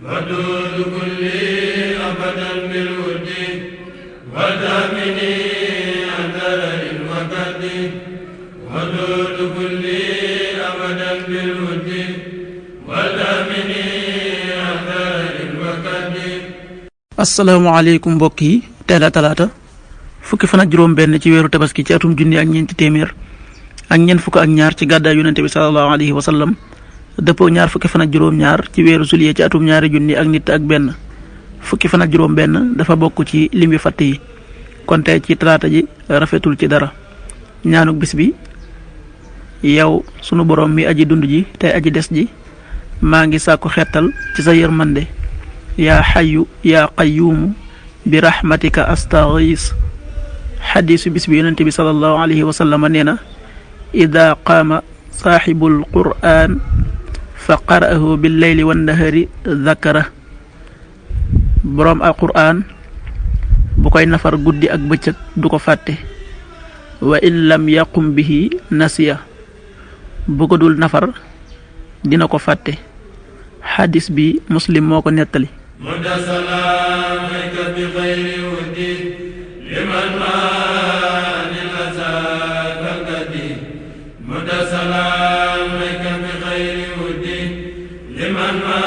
ودود كلي أبدا بالود ودامني عن درر وكد ودود كلي أبدا بالود ودامني عن درر وكد. asalaamaaleykum mbokk yi teel a talaata fukki fan ak juróom benn ci weeru tabaski ci atum junni ak ñeenti téeméer ak ñeent fukk ak ñaar ci gàddaay yonente bi sallallahu alayhi wa sallam dëppoo ñaar fukki fan ak juróom ñaar ci weeru juillet ci atum ñaari junni ak nit ak benn. fukki fan ak juróom benn dafa bokk ci lim yu fatt yi kon tey ci talaata ji rafetul ci dara. ñaanuk bis bi yow sunu borom mi aji dund ji tey aji des ji maa ngi sàkku xettal ci sa yërmande yaa xayu yaa qayyuumu bi rahmatika astaghis. xadiisu bis bi yonente bi sallallahu alayhi wa sallam nee na ida qaama saaxibul qur'an fa qara'ahu bil layli wan nahari dhakara. boroom al qur'an bu koy nafar guddi ak bëccëg du ko fàtte wa in lam yaqum bihi nasiya bu ko dul nafar dina ko fàtte. xadis bi muslim moo ko nettali. مد سلامك بغير ود لمن ما للأسى كالقدي مد سلامك بغير ود لمن ما